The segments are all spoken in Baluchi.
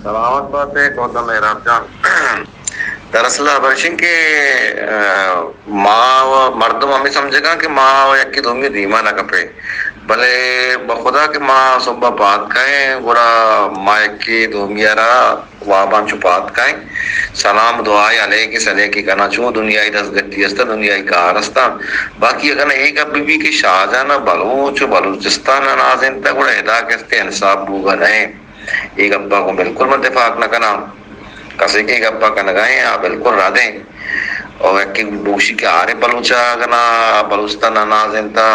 سلامت بات ئے کودا مہراب جان۔ دراصل ہبر اش انت کہ، آ، ما و مردم ہمے سمجھگاں کہ ما و یکے دومی دیما نہ کپیں، بلے بخدا کہ ما صبح پاد کائیں، گڑا ما یکے دومی ء را واباں چو پاد کائیں، سلام دعائے علیک سلیک کناں، چو دنیائی دستگٹی است، دنیائی کار است۔ باقی اگن اے گپ بہ بی کہ شاہجان بلوچ و بلوچستان ء نازینتہ، گڑا ادا کستے انصاف بوگا نہ۔ اے گپا گوں بالکل من تفاق نہ کناں۔ کسے کہ اے گپا کنگا ایں، آ بالکل رد ایں۔ او یکے بگوشی کہ عارف بلوچ ء اگنا بلوچستان ء نازینتا،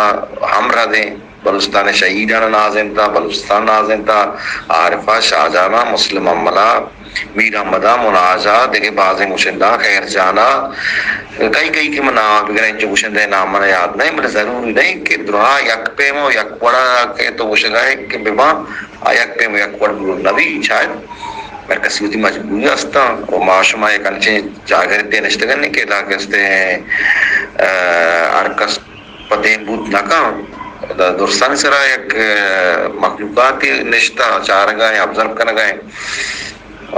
ہم رد ایں۔ بلوچستان ء شہیدان ء نازینتا، بلوچستان نازینتا، عارف ء، شاہجان ء، مسلم امل ء، میر احمد ء، مناج ء، دگہ بازیں گشندہ، خیر جان ء، کئی کئی کہ من نام بگراں، انچو گشندہ ء نام من یاد نہ ایں، بلے ضروری نہ ایں کہ دراہ یک پیم و یک وڑا کہ تو گشگا ئے کہ بباں، آ یک پیم و یک وڑ نہ بی، شاید ہر کسی وتی مجبوری ہستاں و ما شما یک انچیں جاگہ ردے نشتگن کہ ادا کہ استیں، آ، ہر کس پہ دیم بوت نہ کن۔ ادا درستانی سرا یک، آ، مخلوقاتے نشتہ چارگا ایں، آبزرو کنگا ایں۔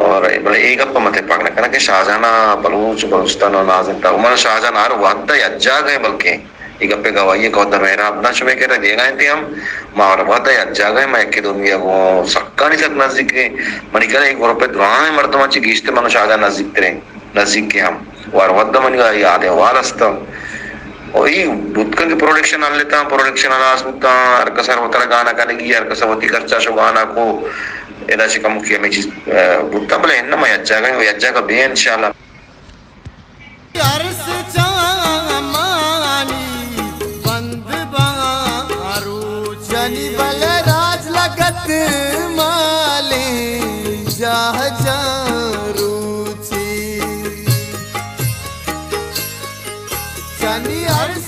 اور بلے اے گپ ء مت پاک نہ کناں کہ شاہجہان ء بلوچ، بلوچستان ء نازینتا۔ من شاہجہان ہر وھد ء یک جاگہ ایں، بلکیں اے گپ ء گواہی ء کہدا مہراب داں شمئے کرا دیگا انت ہم۔ ما ہر وھد ء یک جاگہ ایں، ما یکے دومی ء گوں سکانی سک نزیک ایں۔ منی کرا اے گروپ ء درائیں مردماں چہ گیشتر من شاہجہان نزیک تریں۔ نزیک ہم و ہر وھد منی یاد احوال است۔ و اے بوت کنت کہ پروڈکشن ہلتاں، پروڈکشن ہلاس بوتاں، ہر کس ہر وترا گانا کنگی، ہر کس وتی خرچہ شو گانا کو، ادا چہ کمکی ہمے چیز، آ، بوتاں، بلے اناں ما یک جاگہ، یک جاگہ بے انشاءاللہ۔ ارس چامانی بند باں روچانی، بلے راج لگت مالیں جاہ جاں روچی۔ چانی ارس